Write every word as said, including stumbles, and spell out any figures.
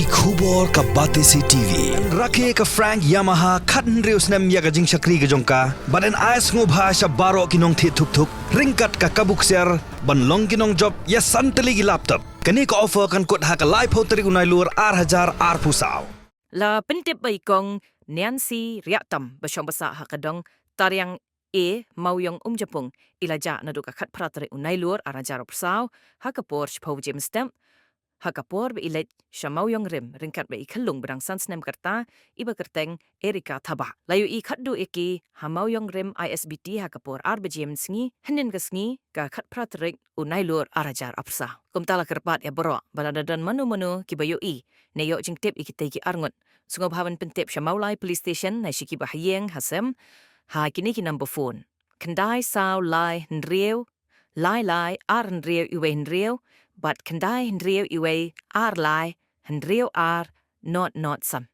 Ki khubor ka Batesi TV. Rakhe ka Frank Yamaha khathynriew snem ïa ka jingshakri ka jong ka, bad yn ai sngewbha sha baroh ki nongthied thuk thuk ryngkat ka kabu ksiar ban long ki nongjop ïa san tylli ki laptop. Kane ka offer kan kut ha ka laiphew tarik u Nailur ar hajar arphew saw. La pyntip ba i Kong Nancy Riahtam ba shong basa ha ka dong Tariang A, Mawiong Umjapung, i la jah naduh ka khatphra tarik u Nailur ar hajar arphew saw ha ka por shiphew baje mynstep, ha ka por ba i leit sha Mawiong Rim ryngkat bad i khyllung ba dang san snem ka rta, i ba kyrteng Erika Thabah. La ïohi khatduh ïa ki ha Mawiong Rim I S B T ha ka por ar baje mynsngi hynnin ka sngi, ka khatphra tarik u Nailur ar hajar arphew saw. Kumta la kyrpad ïa baroh ba lada don mano mano kiba ïohi ne ïoh jingtip ïa kitei ki arngut, sngewbha ban pyntip sha Mawlai Police Station ne sha kiba ha ïing ha sem ha kine ki number phone: khyndai saw lai hynriew lai lai ar hynriew iwei hynriew bad khyndai hynriew iwei ar lai hynriew ar nod nod san.